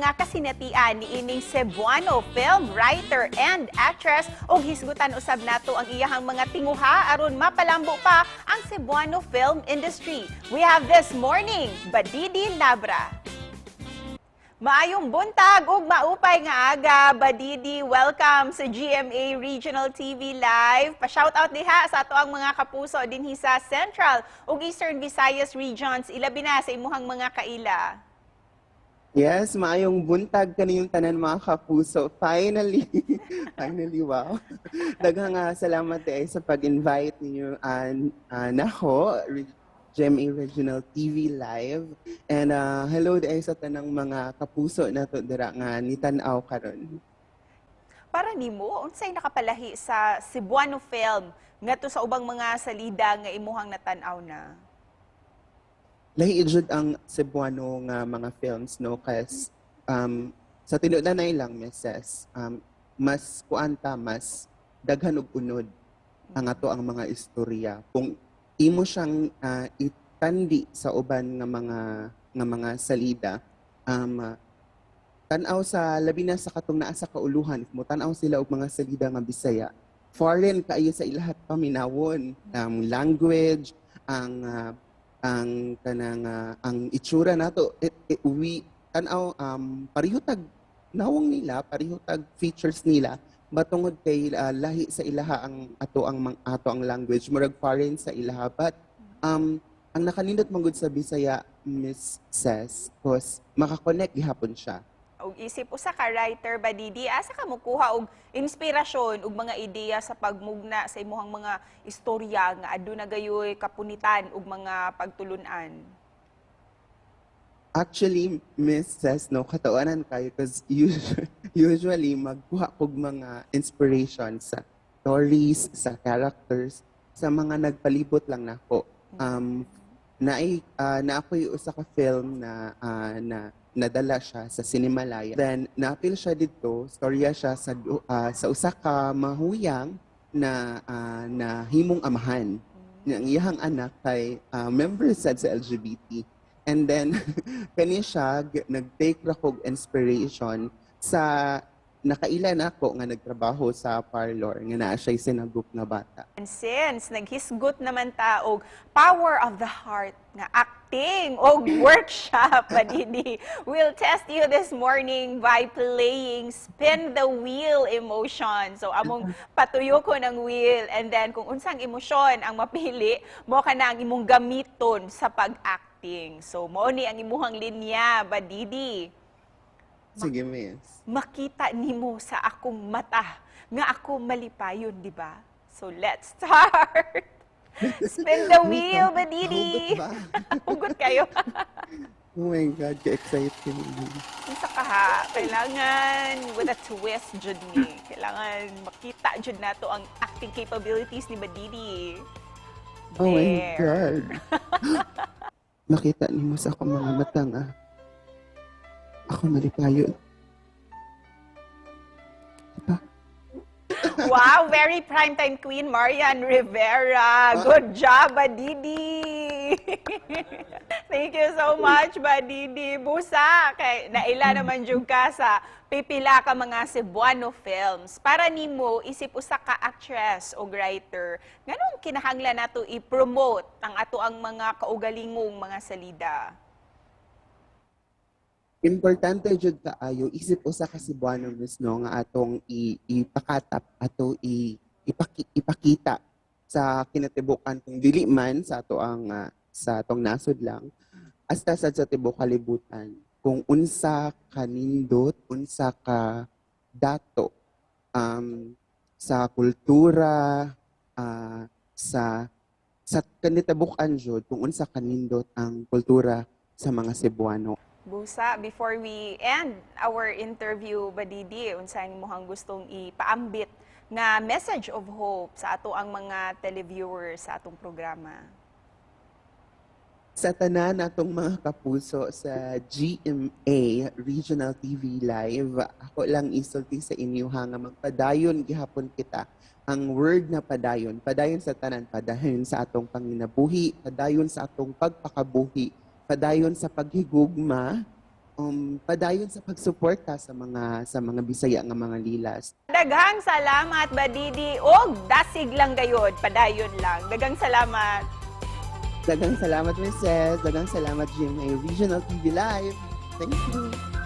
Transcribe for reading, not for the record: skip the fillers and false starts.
mga kasinatian niining Cebuano film writer and actress ug hisgutan usab nato ang iyahang mga tinguha aron mapalambo pa ang Cebuano film industry. We have this morning Badidi Labra. Maayong buntag ug maupay nga aga, Badidi. Welcome sa GMA Regional TV Live. Pa-shout out diha sa ato ang mga kapuso dinhi sa Central ug Eastern Visayas regions, ilabi na sa imuhang mga kaila. Yes, maayong buntag kaniyong tanan, mga kapuso. Finally, finally, wow. Daghang salamat eh sa pag-invite ninyo nako, GMA Regional TV Live. And hello diay sa tanang mga kapuso nato dira nga nitan-aw karon. Para nimo, unsay nakapalahi sa Cebuano film ngadto sa ubang mga salida nga imuhang natan-aw na? Lahi jud ang Cebuano nga mga films, no, kas sa tinud-anay lang, Mrs. Mas kuan ta, mas daghan og unod ang ato ang mga istorya kung imo siyang itandi sa uban nga mga salida. Tan-aw sa labi na sa katong naa sa kauluhan, if mo tan-aw sila og mga salida nga Bisaya, foreign kaayo sa ilahat paminawon, language, ang kanang ang itsura nato. It, we tan-aw, pareho tag nawong nila, pareho tag features nila, batungod kay lahi sa ilaha ang ato ang language, murag foreign sa ilaha. But ang nakanindot man gud sa Bisaya, Miss Ses, cause makakonect gihapon siya. Og isip usa ka writer, Badidi, asa ka mokuha og inspirasyon ug mga ideya sa pagmugna sa imuhang mga istorya nga aduna gayoy kapunitan ug mga pagtulunan? Actually, Miss Ses, no, katawanan kayo because usually magkuha kog mga inspiration sa stories, sa characters, sa mga nagpalibot lang nako. Naay na ako'y usa ka film na na nadala siya sa Cinemalaya. Then naapil siya didto, storya siya sa usa ka mahuyang na na himong amahan. Ang iyahang anak kay member sad sa LGBT. And then kani siya nag-take ra kog inspiration sa nakaila nako nga nagtrabaho sa parlor nga naa siya sinagop nga bata. And since naghisgot naman ta og power of the heart nga acting og workshop, Badidi, we'll test you this morning by playing Spin the Wheel Emotion. So among patuyokon ang wheel and then kung unsang emosyon ang mapili, mo kana ang imong gamiton sa pag-acting. So mao ni ang imuhang linya, Badidi. Sige, Miss. Makita nimo sa akong mata nga ako malipayon, di ba? So let's start. Spin the wheel, Badidi. Hugot ba? Hugot kayo. Oh my God, ka-exciting. Unsa ka ha? Kailangan with a twist jud ni. Kailangan makita jud nato ang acting capabilities ni Badidi. Oh my There. God. Makita nimo sa akong mga mata nga ako malipayon. Diba? Wow, very primetime queen Marian Rivera. Good job, Badidi. Thank you so much, Badidi. Busa, kay naila naman jud ka sa pipila ka mga Cebuano films. Para nimo, isip usa ka actress o writer, nganong kinahanglan nato i-promote ang ato ang mga kaugalingong mga salida? Importante jud kaayo isip usa ka Cebuano, Miss, no, nga atong ipakatap, ato ipakita sa kinatibukan, kung dili man sa ato ang sa atong nasod lang, hasta sad sa tibuok kalibutan, kung unsa kanindot, unsa ka dato sa kultura, sa kinatibukan jud, kung unsa kanindot ang kultura sa mga Cebuano. Busa, before we end our interview, Badidi, unsa imong gustong ipaambit nga message of hope sa ato ang mga televiewers sa atong programa? Sa tanan natong mga kapuso sa GMA Regional TV Live, ako lang isulti sa inyo ha nga magpadayon gihapon kita. Ang word na padayon, padayon sa tanan, padayon sa atong panginabuhi, padayon sa atong pagpakabuhi, padayon sa paghigugma. padayon sa pagsuporta sa mga Bisaya nga mga lilas. Daghang salamat, Badidi, og dasig lang gayod, padayon lang. Daghang salamat. Daghang salamat, Mrs. Daghang salamat, GMA Regional TV Live. Thank you.